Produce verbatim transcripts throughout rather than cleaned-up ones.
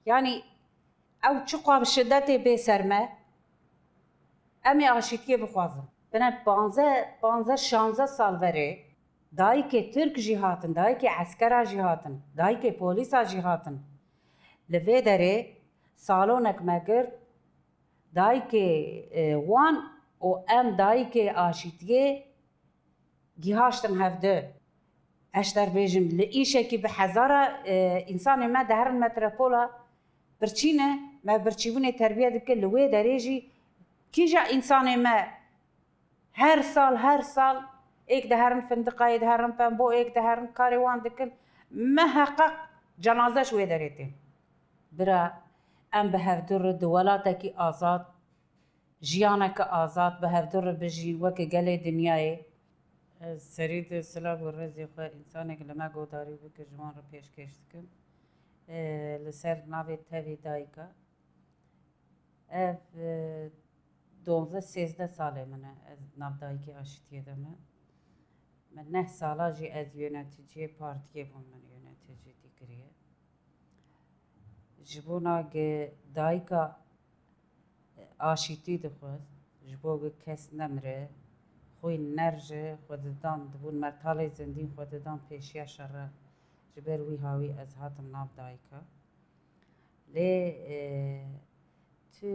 Yanî ew çiqas bi şidetê bê ser me, em ê aşîtiyê bixwazin. Bine panzdeh, panzdeh şanzdeh sal berê dayikê Tirk jî hatin, dayikê eskera jî hatin, dayikê polîsa jî hatin. Li vê derê salonek me girt, dayikê, e, wan û em dayikê aşîtiyê gihaştin hevdu. Ez ji te re bêjim, li îşekî bi hezara, e, însanê me diherin metropola birçî ne, me birçîbûnê terbiye dike, li wê derê jî kîja însanê me her sal, her sal êk diherin findiqayê, diherin pembo, êk diherin karê wan dikin, miheqeq cenaze ji wê derê tên. Bira, em bi hevdu re di welatekî azad, jiyaneke azad bi hevdu re bijîn weke gelê dinyayê. Ez serî di silav û rêzê xwe, însanek li me guhdarî bike, ji wan re pêşkêş dikim. E, li ser navê tevî dayika. Ev, e, duwazdeh sêzdeh salê min e, ez nav dayikê aşîtiyê de me. Min neh sala jî ez yöneticiyê partiyê bûm, min yönetici dî kiriye. Ji bona ge dayika aşîtî dixwest, ji bo ge kes nemire, xwîn nerje, xwe didan, dibûn mertalê zindîn, xwe didan pêşiya şerre. Ji ber wî hawî ez hatim nav dayika. Lê, e, tu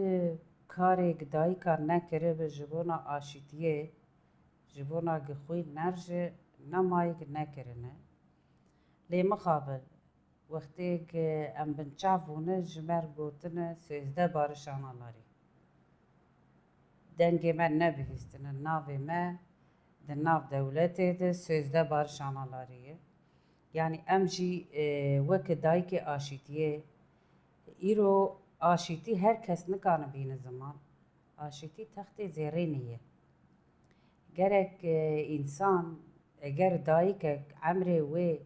karê ge dayika nekiribe ji bona aşîtiyê, ji bona ge xwîn nerje, nemayê ge nekirine. Lê mixabin, wextê ge em binçav bûne, ji me re gotine sêzdeh barış analarî. Dengê me nebihîstine, navê me di nav dewletê de sêzdeh barış analarî ye. Yanî em jî, e, weke dayikê aşîtiyê, îro aşîtî her kes nikane bîne ziman. Aşîtî textê zêrênê ye. Gerek, e, însan, eger dayikek emrê wê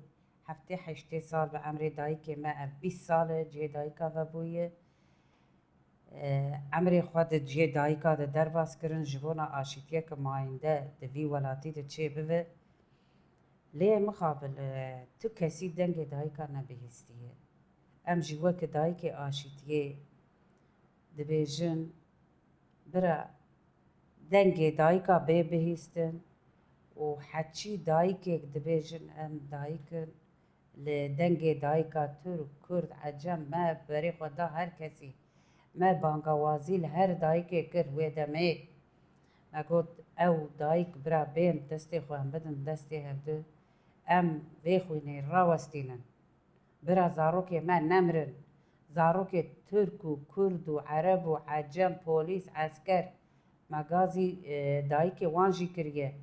heftê heştê sal, bi emrê dayikê me ev bîst sal e cihê dayika vebûye. E, emrê xwe di cihê dayika de derbas kirin, ji bona aşîtiyeke mayînde di vî welatî de çêbibe. Lê mixabin, e, tu kesî dengê dayika nebihîstiye. Em jî weke dayikê aşîtiyê dibêjin, bira, dengê dayika bê bihîstin û heçî dayikek dibêjin em dayik in, li dengê dayika Tirk, Kurd, Ecem me berê xwe da her kesî. Me bangawazî li her dayikê kir wê demê. Me got, ew dayik bira bên destê xwe em bidin destê hevdu. Em vê xwînê rawestînin. Bira zarokê me nemirin. Zarokê Tirk û Kurd û Ereb û Ecem, polîs, esker, me gazî, e, dayikê wan jî kiriye.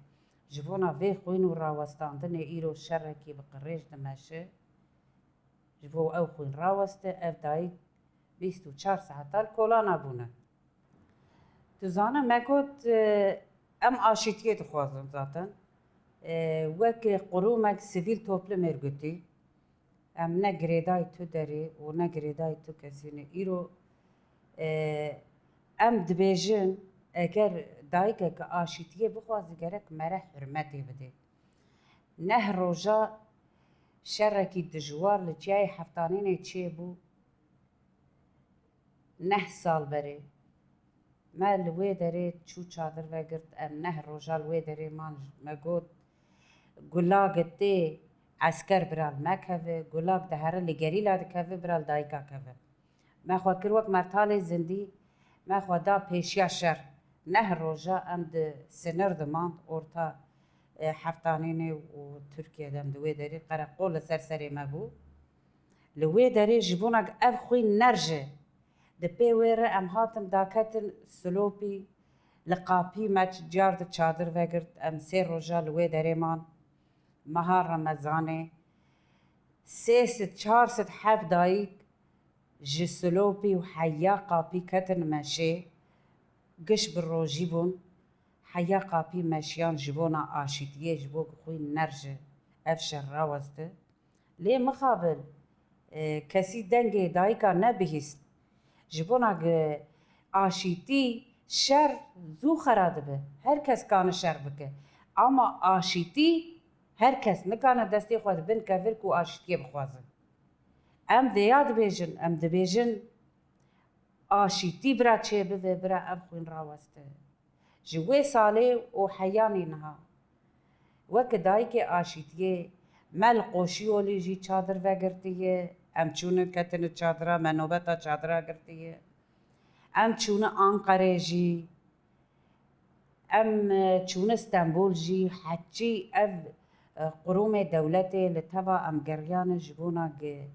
Ji bona vê xwîn û rawestandinê îro şerekî bi qirêj dimeşe. Ji bo ew xwîn raweste, ev dayik bîst û çar saeta li kolana bûne. Tu zane me got, e, em aşîtiyê dixwazin zaten. E, wek qurûmek sivîl toplum êrgutî, em ne girêdayî tu derê û ne girêdayî tu kesî ne. Îro, e, em dibêjin, eger dayikeke aşîtiyê bixwaze, gerek mere hurmetê bide. Neh roja şerekî dijwar li Çiyayê Heftanênê çêbû. Neh sal berê me li wê derê çû çadir vegirt, em neh roja li wê derê man. Me got, gulag tê esker bira li me keve, gulag dihere li gerîla dikeve, bira li dayika keve. Me xwe kir wek mertalê zindî, me xwe da pêşiya şer. Neh roja em di sinir de man, orta, e, Heftanênê û Tirkiye de, em di wê derê qereqol li ser serê me bû. Li wê derê ji bona ev xwîn nerje, di pê wê re em hatin daketin Silopî, li Qapî me ç-, ciyar di çadir vegirt, em sê roja li wê derê man. Meha Remezanê sê sed, çar sed heft dayik ji Silopî û heya Qapî ketin meşê, giş bi rojî bûn, heya Qapî meşiyan ji bona aşîtiyê, ji bo ku xwîn nerje, ev şer raweste. Lê mixabin, e, kesî dengê dayika nebihîst. Ji bona ge aşîtî şer zû xera dibe. Her kes kane şer bike. Ama aşîtî her kes nikane destê xwe di bin kevir ku aşîtiyê bixwazin. Em vêya dibêjin, em dibêjin, aşîtî bira çêbibe, bira ev xwîn raweste. Ji wê salê û heyanî niha, weke dayikê aşîtiyê, me li Qoşiyolî jî çadir vegirtiye, em çûne ketine çadira, me nobeta çadira girtiye. Em çûne Anqerê jî, em, e, çûne Stenbol jî, heçî ev, e, qurûmê dewletê li teva em geriyane ji bona ge-,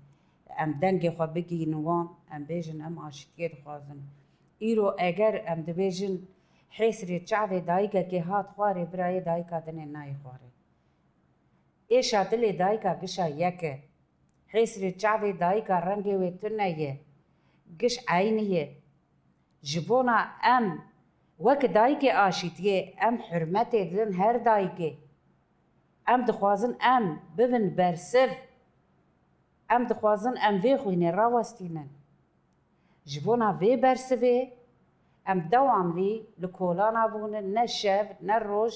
em dengê xwe bigihînin wan, em bêjin em aşîtiyê dixwazin. Îro eger em dibêjin hêsirê çavê dayikekê hat xwarê, birayê dayika dinê nayê xwarê. Êşa dilê dayika gişa yek e. Hêsirê çavê dayika rengê wê tune ye. Giş eynî ye. Ji bona em wek dayikê aşîtiyê, em hurmetê didin her dayikê. Em dixwazin em bibin bersiv. Em dixwazin em vê xwînê rawestînin. Ji bona vê bersivê em dewamlî li kolana bûne, ne şev, ne roj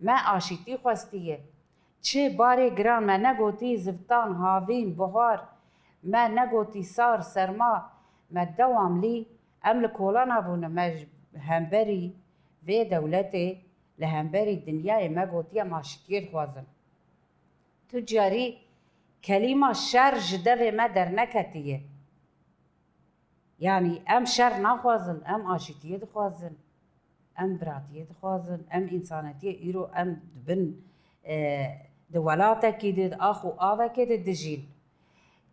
me aşîtî xwestiye. Çi barê giran me negotî, zivtan, havîn, buhar, me negotî sar, serma, me dewamlî em li kolana bûne, me ji hemberî vê dewletê, li hemberî dinyayê me gotiye em aşîtiyê dixwazin. Tu carî kelîma şer ji devê me derneketiye. Yanî em şer naxwazin, em aşîtiyê dixwazin, em biratiyê dixwazin, em însanetiyê îro em di bin, e, di welatekî de, di ax û avekê de dijîn.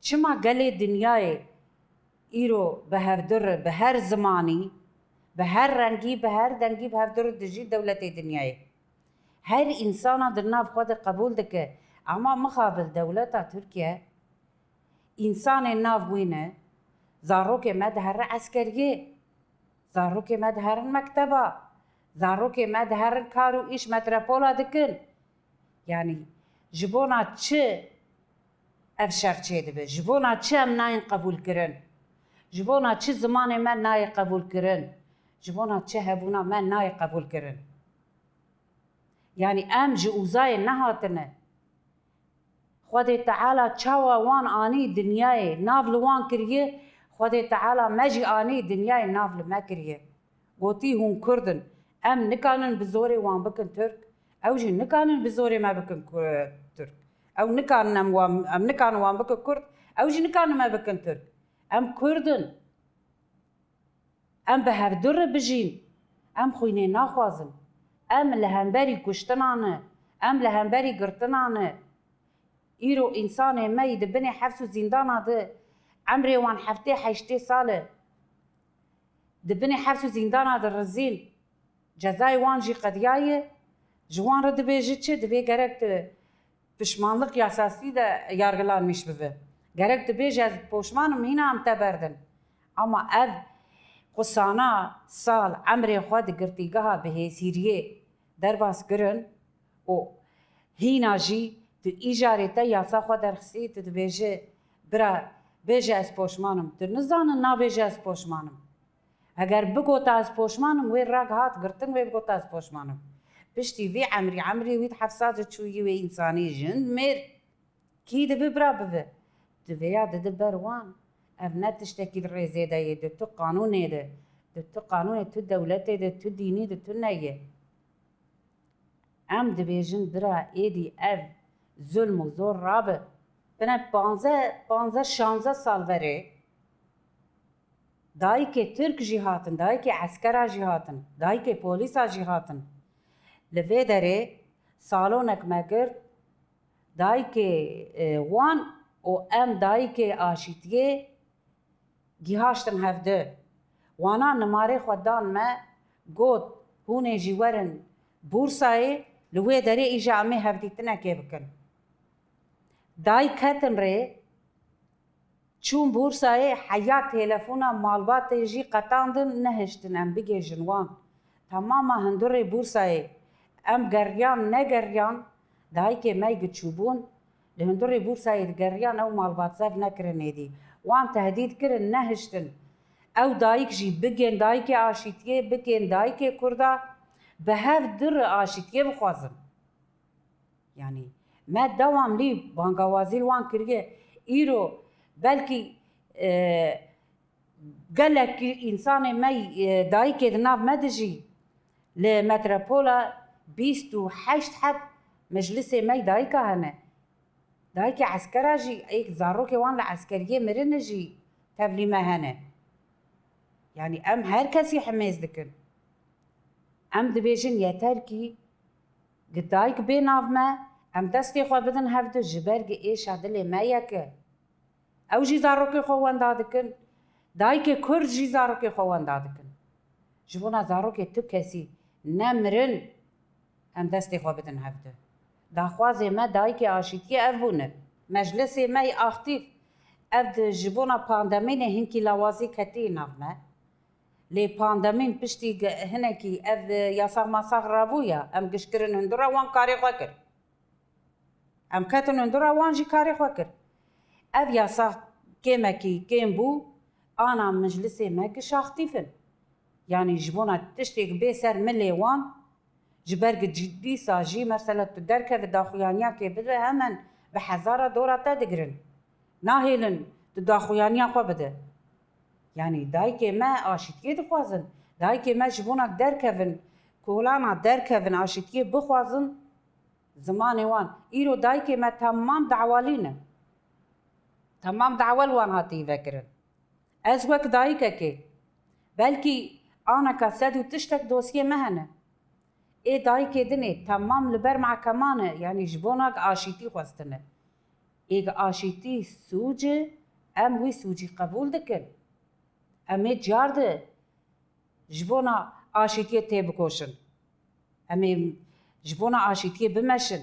Çima gelê dinyayê îro bi hevdu re, bi her zimanî, bi her rengî, bi her dengî bi hevdu re dijî dewletê dinyayê? Her însana di nav xwe de qebûl dike. Ama mixabil dewleta Tirkiye însanê nav wî ne, zarokê me dihere eskeriyê, zarokê me diherin mekteba, zarokê me diherin kar û îş metropola dikin. Yanî ji bona çi ev şer çêdibe? Ji bona çi em nayên qebûlkirin? Ji bona çi zimanê me nayê qebûlkirin? Ji bona çi hebûna me nayê qebûlkirin? Yanî em ji uzayê nehatine. Xwedê Teala çawa wan anî dinyayê, nav li wan kiriye, Xwedê Teala me jî anî dinyayê, nav li me kiriye. Gotî, hûn Kurd in. Em nikanin bi zorê wan bikin Tirk, ew jî nikanin bi zorê me bikin Ku-, Tirk. Ew nikanin em wan, em nikanin wan bikin Kurd, ew jî nikanin me bikin Tirk. Em Kurd in. Em bi hevdu re bijîn. Em xwînê naxwazin. Em li hemberî kuştinan e. Em li hemberî girtinan e. Îro însanê me yî di binê hefs û zîndana de, emrê wan heftê heştê sal e. Di binê hefs û zîndana de rizîn. Cezayê wan jî qediyaye. Ji wan re dibêje çi? Divê gerek tu pişmanlık yasası de yargılanmış bibe. Gerek dibêje ez poşman im, hîna em te berdin. Ama ev qusana sal emrê xwe di girtîgeha bihêzîriyê derbas kirin û hîna jî tu îcarê te yasa xwe derxistî, tu dibêje, bira, bêje ez poşman im. Tu nizanin nabêje ez poşman im. Heger bigota ez poşman im, wê rag hat girtin, wê bigota ez poşman im. Piştî vî emrî, emrî wî di hefsa de çûyî, wê însanî jin, mêr, kî dibi bira bibi. Di vêya didi ber wan. Ev ne tiştekî di rêzê de yê, di tu qanûnê de, di tu qanûnê tu dewletê de, tu dînî de tu neyê. Em dibêjin bira êdî ev zulm û zor rabe. Bine panze, panze şanze sal verê dayikê Tirk jî hatin, dayikê eskera jî hatin, dayikê polîsa jî hatin. Li vê derê salonek me girt, dayikê, e, wan û em dayikê aşîtiyê gihaştin hevdu. Wana nimarê xwe dan me, got, hûn ê jî werin Bûrsayê, li wê derê îja em ê hevdîtinekê bikin. Dayik ketin rê, çûn Bûrsayê, heya telefona malbatê jî qetandin, nehiştin em bigêjin wan. Temama hundirê Bûrsayê em geriyan negeriyan, dayikê me yî çûbûn, li hundirê Bûrsayê digeriyan, ew malbat zev nekirin êdî. Wan tehdît kirin, nehiştin. Ew dayik jî bigên dayikê aşîtiyê, bigên dayikê Kurda, bi hev du re aşîtiyê bixwazin. Yanî me dewamlî bangawazî li wan kiriye. Îro Belkî, e, gelek însanê me, e, dayikê di nav me de jî li metropola bîst û heşt heb meclisê me dayika hene. Dayikê eskera jî, ê zarokê wan li eskeriyê mirine jî tevlî me hene. Yanî em her kesî himêz dikin. Em dibêjin yeter kî gi dayik bê nav me, em destê xwe bidin hevdu ji ber gi êşa dilê me yek e. Ew jî zarokê xwe wenda dikin, dayikê Kurd jî zarokê xwe wenda dikin. Ji bona zarokê tu kesî nemirin, em destê xwe bidin hevdu. Daxwazê me dayikê aşîtiyê ev bûne. Meclisê me yê aktîf, ev di ji bona pandemînê hinkî lawazî ketî nav me. Lê pandemîn piştî ge-, hinekî ev, e, yasax masax rabû ya, em gişt kirin hundir re wan karê xwe kir. Em ketin hundir re wan jî karê xwe kir. Ev yasax kêmekî kêm bû, ana meclisê me giş aktîf in. Yanî ji bona tiştêk bê ser milê wan, ji ber gi dîsa jî mesela tu derkevî daxuyaniyakê bide hemen bi hezara dora te digirin. Nahêlin tu daxuyaniya xwe bide. Yanî dayikê me aşîtiyê dixwazin. Dayikê me ji bona derkevin, kolana derkevin aşîtiyê bixwazin, zimanê wan. Îro dayikê me temam dawalî ne. Temam dawal wan hatî vekirin. Ez wek dayikekê, belkî aneka sed û tiştek dosyê me hene. Ê dayikê dinê temam li ber mehkeman e, yanî ji bona aşîtî xwestine. Ê aşîtî sûc e, em wî sûcî qebûl dikin. Em ê car di ji bona aşîtiyê têbikoşin. Em ê ji bona aşîtiyê bimeşin.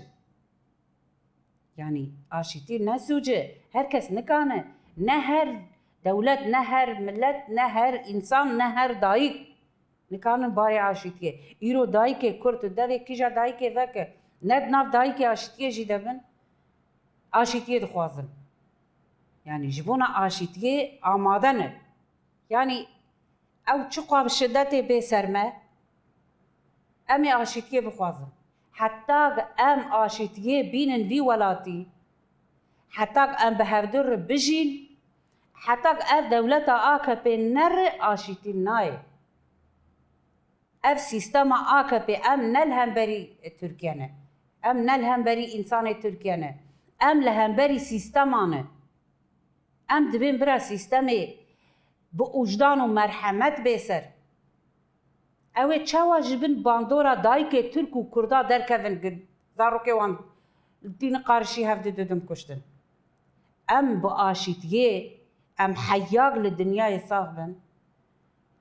Yanî aşîtî ne sûc e. Her kes nikane, ne her dewlet, ne her milet, ne her însan, ne her dayik nikanin barê aşîtiyê. Îro dayikê Kurd, tu devê kîja dayikê veke, ne di nav dayikê aşîtiyê jî de bin, aşîtiyê dixwazin. Yanî ji bona aşîtiyê amade ne. Yanî ew çiqas şidetê bê ser me, em ê aşîtiyê bixwazin. Heta em aşîtiyê bînin vî welatî, heta em bi hevdu re bijîn, heta ev dewleta A K P nere aşîtî nayê. Ev sîstema A K P, em ne li hemberî Tirkiye ne. Em ne li hemberî însanê Tirkiye ne. Em li hemberî sîstema ne. Em dibên bira sîstemê bi ûcdan û merhemet bê ser. Ew ê çawa ji bin bandora dayikê Tirk û Kurda derkevin, gi zarokê wan tîni qarişî hevdu didin kuştin. Em bi aşîtiyê, em heyag li dinyayê sax bin.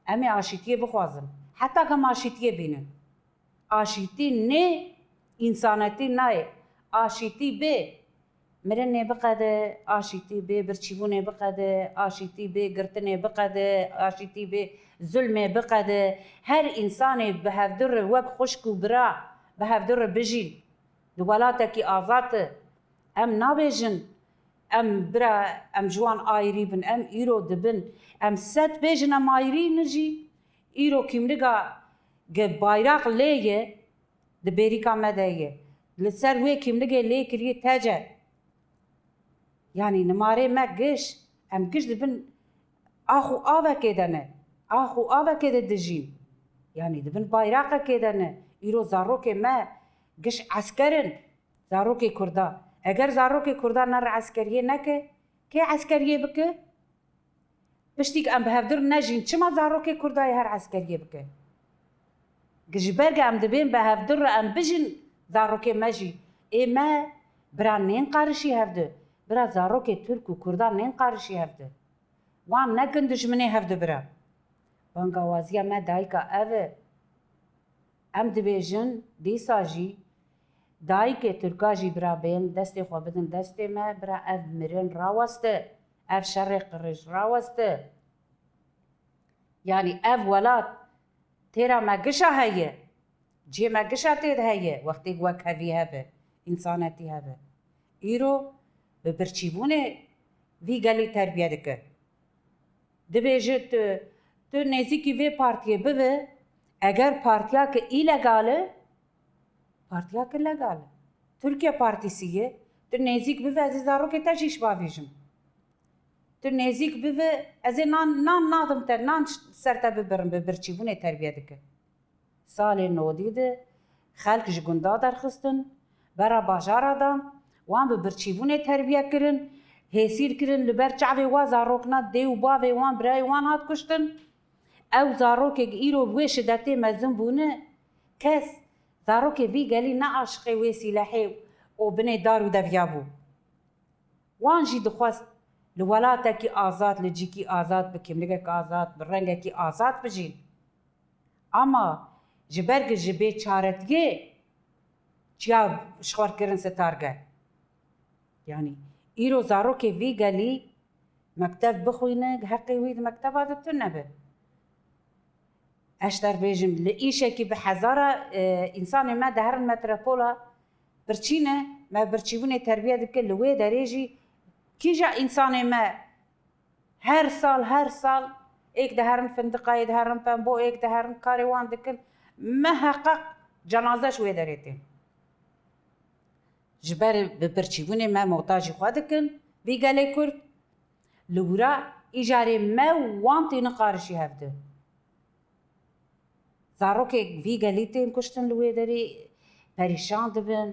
Em ê aşîtiyê bixwazin. Heta ku em aşîtiyê bînin. Aşîtî nê însanetî nayê. Aşîtî bê mirinê biqede, aşîtî bê birçîbûnê biqede, aşîtî bê girtinê biqede, aşîtî bê zulmê biqede. Her însanê bi hevdu re wek xwişk û bira bi hevdu re bijîn. Di welatekî azad e. Em nabêjin, em bira, em ji wan ayrî bin, em îro dibin. Em sed bêjin em ayrî ne jî, îro kîmliga ge bayraq lê ye, di bêrîka me de ye. Li ser wê kîmligê lê kirî T C. Yanî nimarê me giş, em giş dibin ax û avekê de ne. Ax û avekê de dijîn. Yanî dibin bayraqekê de ne. Îro zarokê me giş esker in. Zarokê Kurda. Eger zarokê Kurda ne re eskeriyê neke, kê eskeriyê bike? Piştî ku em bi hevdu re nejîn, çima zarokê Kurda yê her eskeriyê bike? Gi ji ber ku em dibên bi hevdu re em bijîn, zarokê me jî, ê me bira nên qarişî hevdu. Bira zarokê Tirk û Kurda nên qarişî hevdu. Wan nekin dijminê hevdu bira. Bangawaziya me dayika ev e. Em dibêjin, dîsa jî dayikê Tirka jî bira bên, destê xwe bidin destê me, bira ev mirin raweste, ev şerê qirêj raweste. Yanî ev welat têra me gişa heye, cihê me gişa tê de heye, wextê ku wekhevî hebe, însanetî hebe. Îro bi birçîbûnê vî gelî terbiye dike. Dibêje tu, tu nêzîkî vê partiyê bibe, eger partiyake îlegal e, partiyake legal e. Tirkiye Partîsî ye, tu nêzîk bibe, ez ê zarokê te jî ji bavêjim. Tu nêzîk bibe, ez ê nan, nan nadim te, nan ser te bibirim, bi birçîbûnê terbiye dike. Salê nodî de xelk ji gunda derxistin, bera bajara dan, wan bi birçîbûnê terbiye kirin, hêsîr kirin, li ber çavê wa zarokna dê û bavê wan, birayê wan hat kuştin. Ew zarokek îro bi wê şidetê mezin bûne, kes, zarokê vî gelî ne aşiqê wê sîlehê û binê dar û deviya bû. Wan jî dixwest li welatekî azad, li cîkî azad, bi kimlikek azad, bi rengekî azad bijîn. Ama ji ber ku ji bêçaretiyê çiya ji xwe kirin sitarge. Yanî îro zarokê vî gelî mekteb bixwîne, heqê wî di mekteba de tune be. Ez ji te re bêjim, li îşekî bi hezara, e, însanê me diherin metropola, birçî ne, me birçîbûnê terbiye dike, li wê derê jî kîja însanê me her sal, her sal êk diherin findiqayê, diherin pembo, êk diherin karê wan dikin, miheqeq cenaze ji wê derê tên. Ji ber bi birçîbûnê me motajî xwe dikin, vî gelê Kurd, li wira îcarê me û wan têne qarişî hevdi. Zarokê vî gelî tên kuştin li wê derê, perîşan dibin.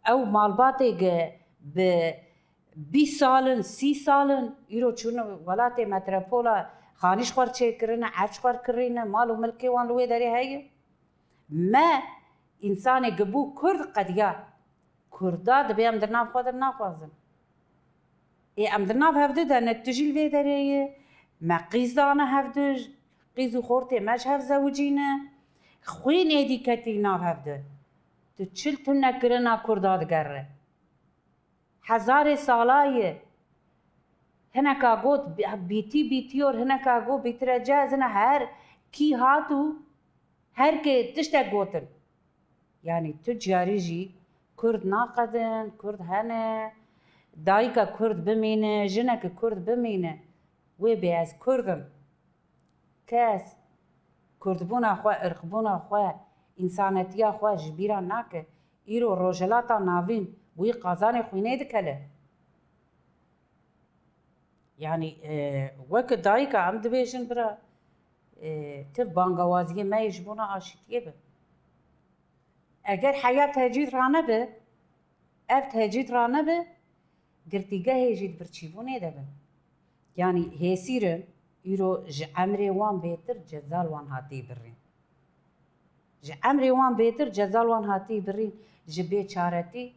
Ew malbatê ge bi bîst sal in, sî sal in, îro çûne welatê metropola, xanî ji xwe çêkirine, ev ji xwe kirîne, mal û milkê wan li wê derê heye. Me, însanê gi bû Kurd qediya. Kurda dibê em di nav xwe de naxwazin. Ê em di nav hevdi de ne tu jî li vê derê yî, me qîz dane hevdi, qîz û xortê me ji hev zewicîne. Xwîn êdî ketî nav hevdi. Tu çil tune kirina Kurda digere. Hezarê sala ye. Hineka got, bîtî bîtîyor, hineka got, bîtirece, zina her kî hat û her kê tiştek gotin. Yanî tu carî jî Kurd naqedin, Kurd hene, dayika Kurd bimîne, jineke Kurd bimîne. Wê bê ez Kurd im. Kes kurdbûna xwe, irqbûna xwe, însanetiya xwe ji bîra nake. Îro Rojhilata Navîn wî qazanê xwînê dikele. Yanî, e, weke dayika em dibêjin bira, e, tu bangawaziyê me yê ji bona aşîtiyê be. Eger heya tecrîd ranebe, ev tecrîd ranebe, girtîgehê jî di birçîbûnê de be. Yanî hêsîr in, îro ji emrê wan bêtir ceza li wan hatî birîn. Ji emrê wan bêtir ceza li wan hatî birîn, ji bêçaretî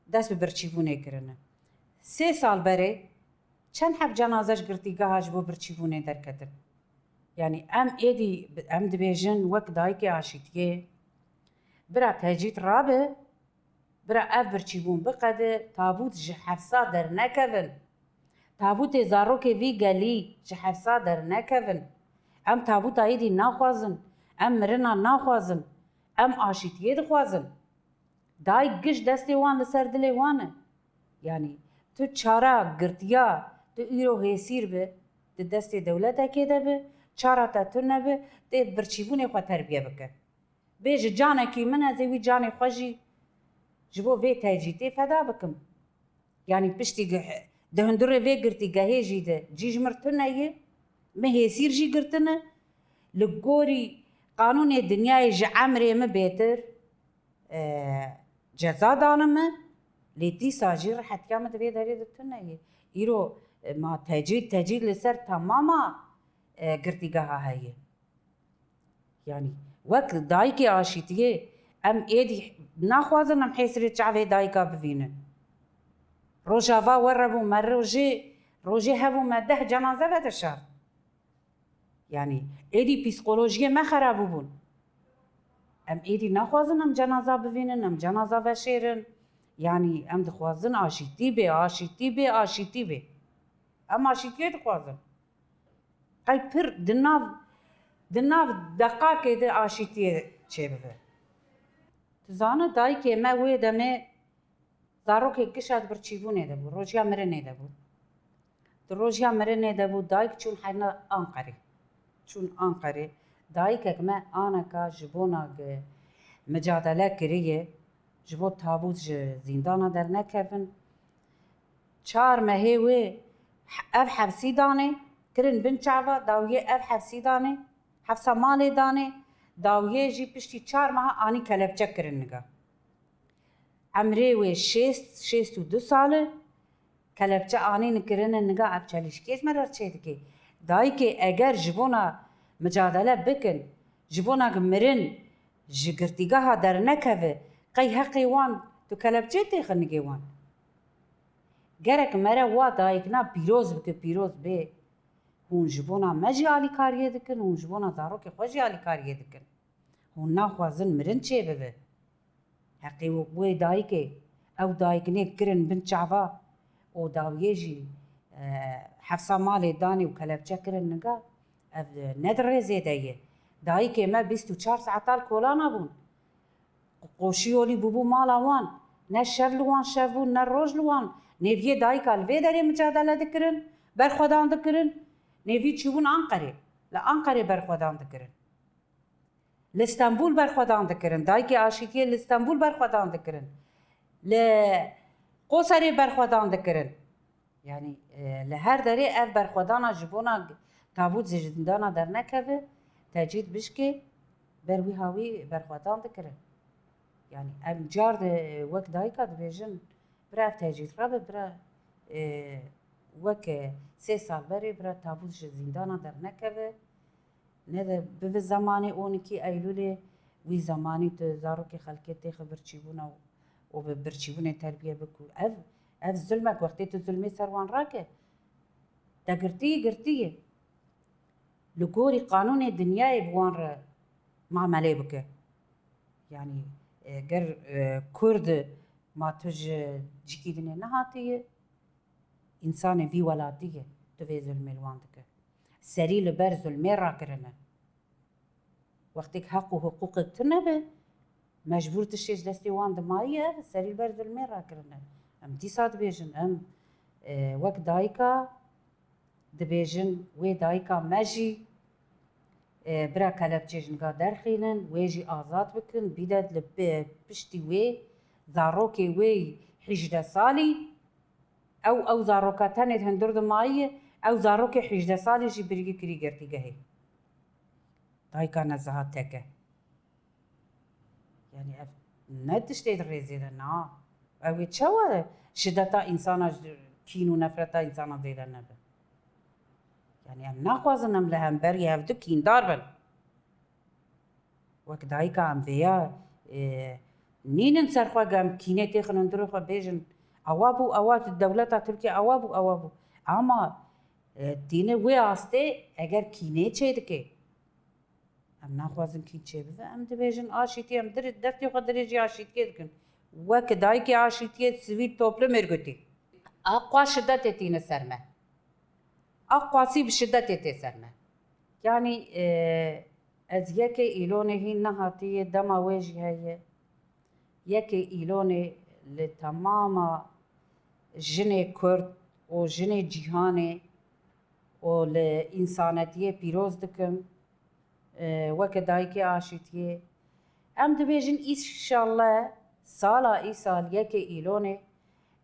dest bi birçîbûnê kirine. Sê sal berê çend heb cenaze ji girtîgeha ji bo birçîbûnê derketin? Yanî em êdî, em dibêjin wek dayikê aşîtiyê, bira tecrîd rabe, bira ev birçîbûn biqede, tabût ji Hefsa dernekevin. Tabûtê zarokê vî gelî ji Hefsa dernekevin. Em tabûta êdî naxwazin, em mirina naxwazin, em aşîtiyê dixwazin. Dayik giş destê wan li ser dilê wan e. Yanî tu çara girtiya, tu îro hêsîr bi, di destê dewletekê de bi, çara te tune bi, tê birçîbûnê xwe terbiye bike. Bêje, canekî min, ez ê wî canê xwe jî ji bo vê tecrîtê feda bikim. Yanî piştî gi-, di hundirê vê girtîgehê jî de cî ji mir tune ye, min hêsîr jî girtine. Li gorî qanûnê dinyayê ji emrê min bêtir, e, ceza dane min, lê dîsa jî rihetiya min di vê derê de tune ye. Îro, e, ma tecrîd, tecrîd li ser temama, e, girtîgeha heye. Yanî wek dayikê aşîtiyê em êdî naxwazin em hêsirê çavê dayika bivînin. Rojava we re bû me rojê, rojê hebû me deh cenaze vedişart. Yanî êdî psîkolojiyê me xerab bûbûn. Em êdî naxwazin em cenaza bivînin, em cenaza veşêrin. Yanî em dixwazin aşîtî bê, aşîtî bê, aşîtî bê. Em aşîtiyê dixwazin. Qey pir di nav, di nav deqakê de aşîtiyê çêbibe. Tu zane dayikê me wê demê zarokê gişa di birçîbûnê de bû, rojiya mirinê de bû. Di rojiya mirinê de bû, dayik çûn heyna Anqerê. Çûn Anqerê. Dayikek me aneka ji bona ge micadele kiriye, ji bo tabût ji zîndana dernekevin. Çar mehê wê ev hefsî danê, kirin bin çava, dawiyê ev hefsî danê, hefsa malê danê, dawiyê jî piştî çar meha anî kelepçe kirin niga. Emrê wê şêst, şêst û du sal e, kelepçe anîn kirine niga, ev çelîşkê ji me re çê dike. Dayikê eger ji bona micadele bikin, ji bona mirin ji girtîgeha dernekeve, qey heqê wan tu kelepçê têxin nigê wan? Gerek mere wa dayikna pîroz bike, pîroz bê. Hûn ji bona me jî alîkariyê dikin, hûn ji bona zarokê xwe jî alîkariyê dikin. Hûn naxwazin mirin çêbibe. Heqê wê dayikê, ew dayiknê kirin bin çava û dawiyê jî, e, hefsa malê danê û kelepçe kirin niga, ev ne di rêzê de ye. Dayikê me bîst û çar saeta li kolana bûn. Qoşî olî bûbû mala wan. Ne şev li wan şev bû, ne roj li wan. Nêviyê dayika li vê derê micadele dikirin, berxwedan dikirin. Nêvî çûbûn Anqerê. Li Anqerê berxwedan dikirin. Li Stenbûl berxwedan dikirin. Dayikê Aşîtiyê li Stenbûl berxwedan dikirin. Li Qoserê berxwedan dikirin. Yanî, e, li her derê ev berxwedana ji bona tabût ji zîndana dernekeve, tecrîd bişkê, ber wî hawî berxwedan dikirin. Yanî, em car di, wek dayika dibêjin, bira ev tecrîd rabe, bira, e, wek, e, sê sal berê, bira tabût ji zîndana dernekeve, ne de bibe zemanê on iki Eylûlê, wî zemanî tu zarokê xelkê têxe birçîbûna û û bi birçîbûnê terbiye bik û ev, ev zulmek, wextê tu zulmê ser wan rake, te girtî, girtî ye. Li gorî qanûnê dinyayê bi wan re mamelê bike. Yanî, e, ger, e, Kurd ma tu ji cîkî dinê nehatiye, însanê vî welatî ye, tu vê zulmê li wan dike. Serî li ber zulmê rakirine. Wextêk heq û hiqûqek tune be, mecbûr tiştê ji destê wan dimayî ev serî li ber zulmê rakirine. Em dîsa dibêjin, em, e, wek dayika dibêjin, wê dayika me jî, e, bira kelepçê ji niga derxînin, wê jî azad bikin, bîde li pi-, piştî wê zarokê wê hîjdeh salî, ew, ew zaroka tenê di hundir dimayî, ew zarokê hîjdeh salî jî birî kirî girtîgehê. Dayika neziha tek e. Yanî ev ne tiştê di rêzê de na. Ew ê çawa şideta însana, kîn û nefreta însana zêde nebe? Yanî em naxwazin em li hemberî hevdu kîndar bin. Wek dayika em vêya, e, nînin ser xwe, em kînê têxin hundirê xwe bêjin, ewa bû, ewa dewleta Tirkiye ewa bû, ewa bû. Ama, e, tîne wê astê eger kînê çêdike. Em naxwazin kî çêbibe. Em dibêjin aşîtî, em dirê-, destê xwe dirêjî aşîtiyê dikin. Weke dayikê aşîtiyê sivîl toplum örgütî. A qas şidetê tîne ser me. A qasî bi şidetê tê ser me. Yanî, e, ez yekê Îlonê hîn nehatiyê, dema wê jî heye. Yekê Îlonê li temama jinê Kurd û jinê cîhanê û li însanetiyê pîroz dikim. E, weke dayikê aşîtiyê. Em dibêjin înşallah sala îsal yekê Îlonê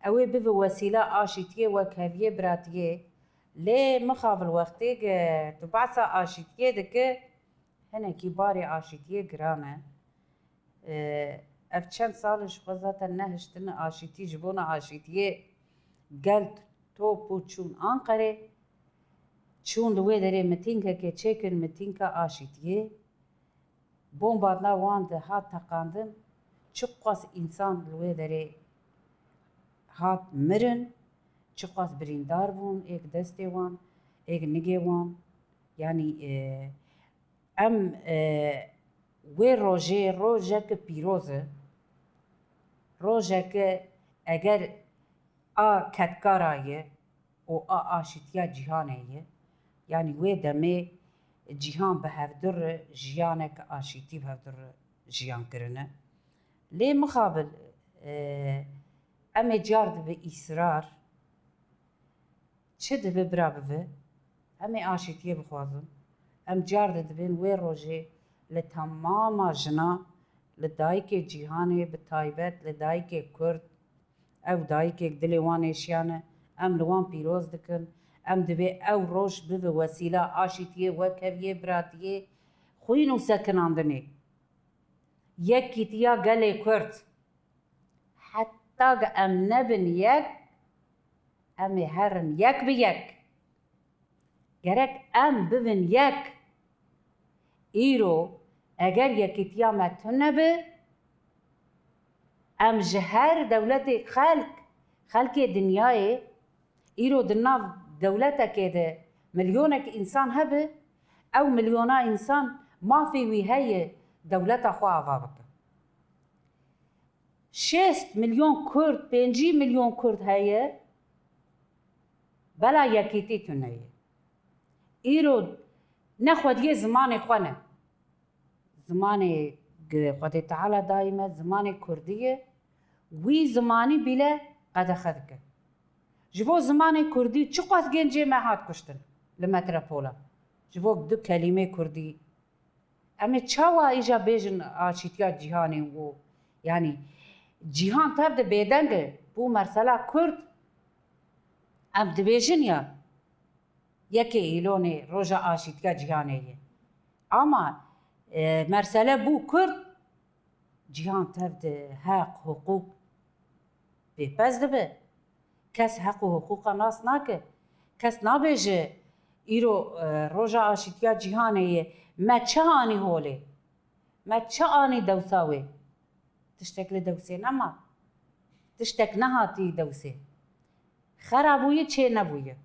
ew ê bibe wesîla aşîtiyê, wekheviyê, biratiyê. Lê mixabin wextêk, e, tu behsa aşîtiyê dike, hinekî barê aşîtiyê giran e. E, ev çend sal e ji xwe zaten nehiştine aşîtî, ji bona aşîtiyê gel top û çûn Anqerê. Çûn li wê derê mitîngekê çêkirin, mitînka aşîtiyê. Bomba di nav wan de hat teqandin, çiqas însan li wê derê hat mirin, çiqas birîndar bûn, êk destê wan, êk nigê wan. Yanî, e, em, e, wê rojê rojeke pîroz e. Rojeke eger a kedkara ye û a aşîtiya cîhanê ye. Yanî wê demê cîhan bi hevdu re jiyanek aşîtî bi hevdu re jiyan kirine. Lê mixabin, e, em ê car dibe îsrar, çi dibe bira bibe, em ê aşîtiyê bixwazin. Em car didibên wê rojê li temama jina, li dayikê cîhanê, bi taybet li dayikê Kurd, ew dayikek dilê wan êşiyane, Em li wan pîroz dikin. Em divê ew roj bibe wesîla aşîtiyê, wekheviyê, biratiyê, xwîn û sekinandinê. Yekîtiya gelê Kurd. Heta ke em nebin yek, em ê herin yek bi yek. Gerek em bibin yek. Îro eger yekîtiya me tune bi, em ji her dewletê xelk, xelkê dinyayê, îro di nav dewletekê de milyonek însan hebe, ew milyona însan mafê wî heye dewleta xwe ava bike. Şêst milyon Kurd, pêncî milyon Kurd heye, bela yekîtî tune ye. Îro ne xwediyê zimanê xwe ne. Zimanê ge-, Xwedê Teala dayî me, zimanê Kurdî ye. Wî zimanî bîle qedexe dike. Ji bo zimanê Kurdî çiqas gencê me hat kuştin li metropola. Ji bo du kelîmê Kurdî. Em ê çawa îja bêjin aşîtiya cîhanê û, yanî, cîhan tev de bêdeng e. Bû mesela Kurd, em dibêjin ya, yekê Îlonê roja aşîtiya cîhanê ye. Ama, e, mesele bû Kurd, cîhan tev de heq, hiqûq bêpez dibe. Kes heq û hiqûqa nas nake. Kes nabêje, îro, e, roja aşîtiya cîhanê ye. Me çi anî holê? Me çi anî dewsa wê? Tiştek li dewsê nema. Tiştek nehatî dewsê. Xera bûye, çê nebûye.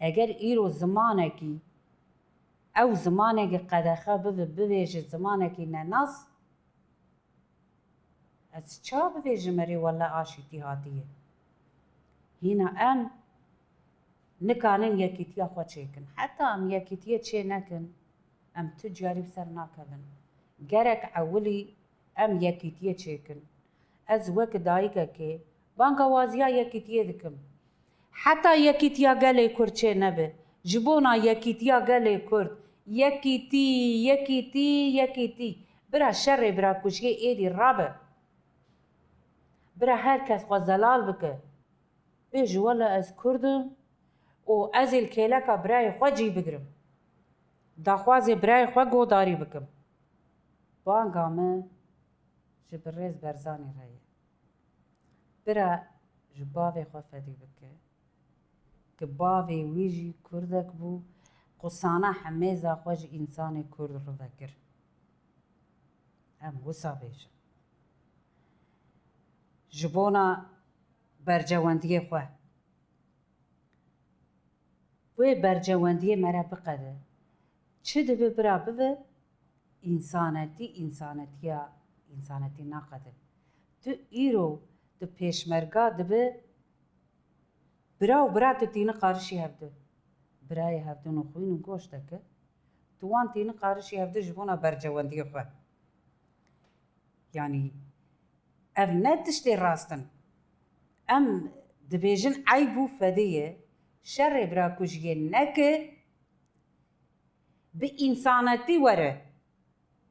Eger îro zimanekî, ew zimanekî qedexe bibe, bivêje zimanekî nenas, ez ça bivêjim erê wele aşîtî hatiye? Hîna em nikanin yekîtiya xwe çêkin. Heta em yekîtiyê çê nekin, em tu carî bi ser nakevin. Gerek ewilî em yekîtiyê çêkin. Ez wek dayikekê bangawaziya yekîtiyê dikim. Heta yekîtiya gelê Kurd çê nebe, ji bona yekîtiya gelê Kurd, yekîtî, yekîtî, yekîtî. Bira şerê birakujiyê êdî rabe. Bira her kes xwe zelal bike. Bêje wele ez Kurd im û ez ê li kêleka birayê xwe cî bigrim. Daxwazê birayê xwe godarî bikim. Banga min ji birêz Berzanî re ye. Bira ji bavê xwe fedî bike, ki bavê wî jî Kurdek bû, qusana hemêza xwe ji însanê Kurd re vekir. Em wisa bêjin. Ji bona bercewendiyê xwe. Wê bercewendiyê me re biqede. Çi dibe bira bibe, însanetî, însanetiya, însanetî naqede. Tu îro, tu pêşmerga dibe, bira û bira tu tîni qarişî hevdu. Birayê hevdin û xwîn û goşteke, tu wan tîni qarişî hevdu ji bona bercewendiyê xwe. Yanî, ev ne tiştê rast in. Em dibêjin eyb û fedê ye, şerê birakujiyê neke, bi însanetî were.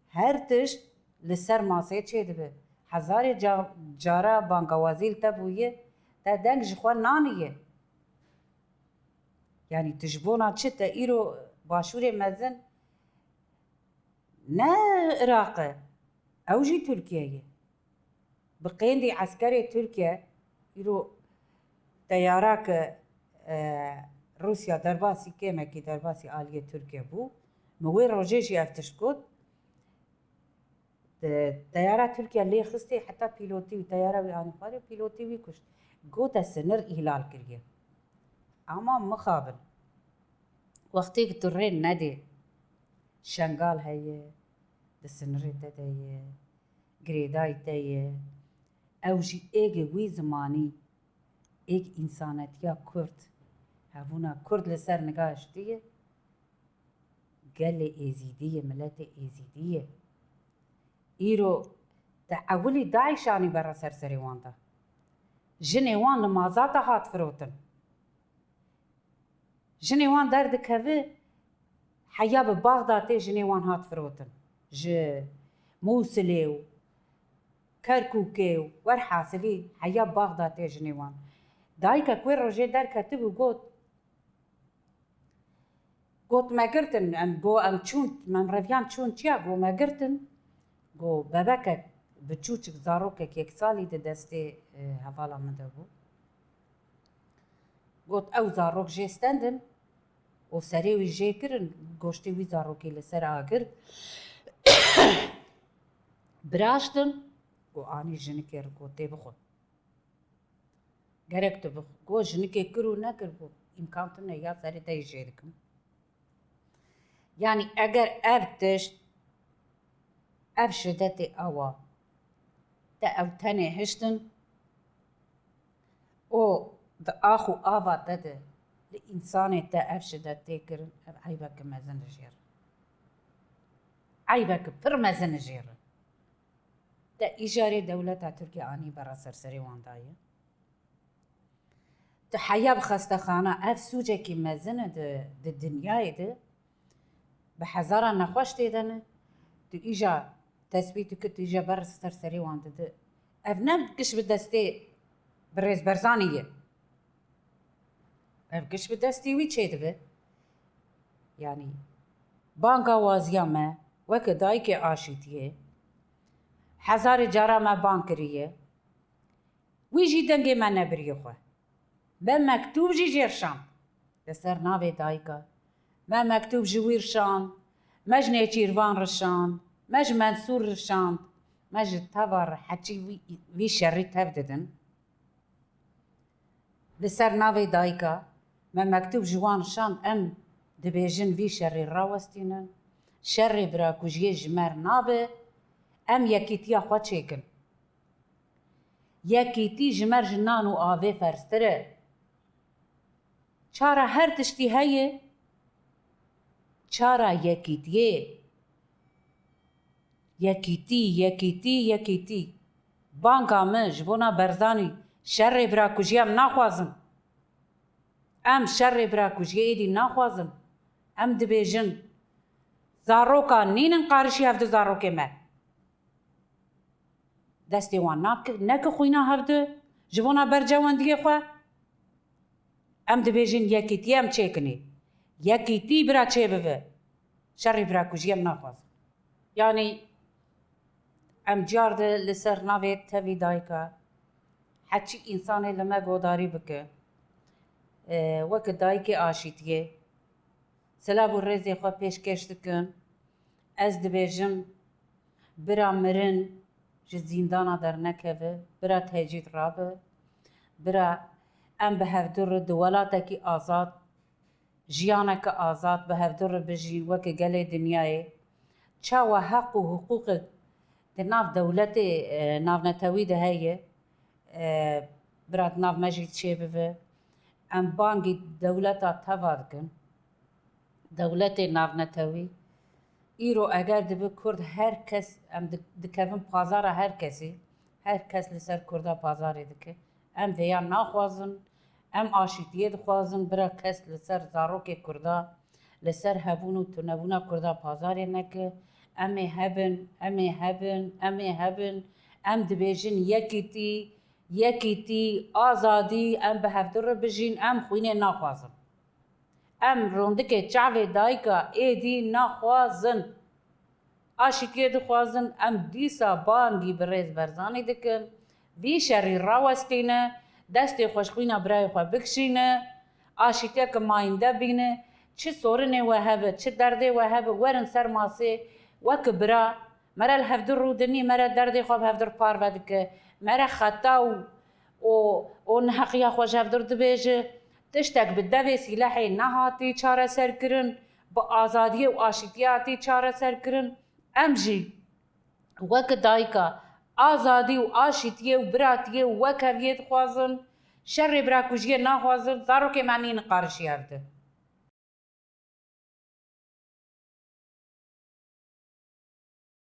Her tişt li ser masê çêdibe. Hezarê ca-, cara bangawazî li te bûye, te deng ji xwe naniye. Yanî tu ji bona çi te îro Başûrê Mezin ne Iraq e, ew jî Tirkiye ye. Bi qêndî eskerê Tirkiye, îro teyara ke, e, Rûsya derbasî, kêmekî derbasî aliyê Tirkiye bû. Min wê rojê jî ev tişt got. Te-, teyara Tirkiye lê xistê, heta pîlotî wî, teyara wî anî xwarê, pîlotî wî kuşt. Gote sinir îhlal kiriye. Ama mixabin. Wextê ku tu rê nedê, Şengal heye, di sinirê te de ye, girêdayî te ye. Ew jî êgê wî zimanî, êg însanetiya Kurd, hebûna Kurd li ser nigahiştiye, gelê Êzîdî ye, miletê Êzîdî ye. Îro te ewilî DAIŞ anî bera ser serê wan de. Jinê wan li mazata hat firotin. Jinê wan derdikeve, heya bi Baxdatê jinê wan hat firotin. Ji Mûsilê û Kerkûkê û werhasilî heya Baxdatê jinê wan. Dayikek wê rojê derketibû got, got, me girtin, em, got, em çûn, me em reviyan çûn çiya, got, me girtin. Got, bebekek, biçûçik, zarokek yek salî di destê, e, hevala min de bû. Got, ew zarok jê stendin û serê wî jê kirin, goştê wî zarokê li ser agir biraştin, got, anî jinikê re, got, tê bixwe. Gerek tu bix-, got, jinikê kir û nekir, got, îmkan tune ya serê te yî jê dikim. Yanî eger ev tişt, ev şidetê ewa, te ew tenê hiştin û di ax û ava te de li însanê te ev şidet tê kirin, ev eybeke mezin e jê re. Eybeke pir mezin e jê re. Te îjarê dewleta Tirkiye anî bera ser serê wan daye. Tu heya bi xestexana, ev sûcekî mezin e di, di dinyayê de. Bi hezaran nexweş tê de ne. Tu îja tesbît dike, tu îja ber ser serê wan dide. Ev ne giş bi destê birêz Berzanî ye. Ev giş bi destê wî çêdibe. Yanî, banga waziya me, weke dayikê aşîtiyê, hezarê cara me bang kiriye. Wî jî dengê me nebiriye xwe. Me mektûb jî jê rişand. Li ser navê dayika. Me mektûb ji wî rişand. Me ji Nêçîrvan rişand. Me ji Mensûr rişand. Me ji teva re heçî vî, vî şerî tev didin. Li ser navê dayika me mektûb ji wan rişand, em dibêjin vî şerî rawestînin. Şerê birakujiyê ji me re nabe, em yekîtiya xwe çêkin. Yekîtî ji me re ji nan û avê ferztir e. Çara her tiştî heye, çara yekîtiyê. Yekîtî, yekîtî, yekîtî. Banga min ji bona Berzanî, şerê birakujiyê em naxwazin. Em şerê birakujiyê êdî naxwazin. Em dibêjin, zaroka nînin qarişî hevdu zarokê me. Destê wan nake, neke xwîna hevdu, ji bona bercewendiyê xwe. Em dibêjin yekîtiyê em çêkinê. Yekîtî bira çêbibe. Şerê birakujiyê em naxwazin. Yanî em car de li ser navê tevî dayika, heçî însanê li me godarî bike, e, weke dayikê aşîtiyê, silav û rêzê xwe pêşkêş dikim. Ez dibêjim, bira mirin ji zîndana dernekeve, bira tecrîd rabe, bira em bi hevdu re di welatekî azad, jiyaneke azad bi hevdu re bijîn weke gelê dinyayê. Çawa heq û hiqûqek di nav dewletê, e, navnetewî de heye, e, bira di nav me jî çêbibe. Em bangî dewleta teva dikin. Dewletê navnetewî. Îro eger dibe Kurd her kes, em di-, dikevin pazara her kesî, her kes li ser Kurda pazarê dike. Em vêya naxwazin, em aşîtiyê dixwazin, bira kes li ser zarokê Kurda, li ser hebûn û tunebûna Kurda pazarê neke. Em ê hebin, em ê hebin, em ê hebin. Em dibêjin yekîtî, yekîtî, azadî, em bi hevdu re bijîn, em xwînê naxwazin. Em rondikê çavê dayika êdî naxwazin. Aşîtiyê dixwazin, em dîsa bangî birêz Berzanî dikin. Vî şerî rawestîne, destê xwe ji xwîna birayê xwe bikişîne. Aşîtiyeke mayînde bîne. Çi sorinê we hebe, çi derdê we hebe, werin ser masê, weke bira. Mere li hevdu rûdinî, mere derdê xwe bi hevdu parve dike. Mere xeta û û, û neheqiya xwe ji hevdu dibêje. Tiştek bi devê sîlehê nehatî çareserkirin, bi azadiyê û aşîtiyê hatî çareserkirin. Em jî weke dayika azadî û aşîtiyê û biratiyê û wekeviyê dixwazin. Şerê birakujiyê naxwazin, zarokê me nînin qarişî hevdu.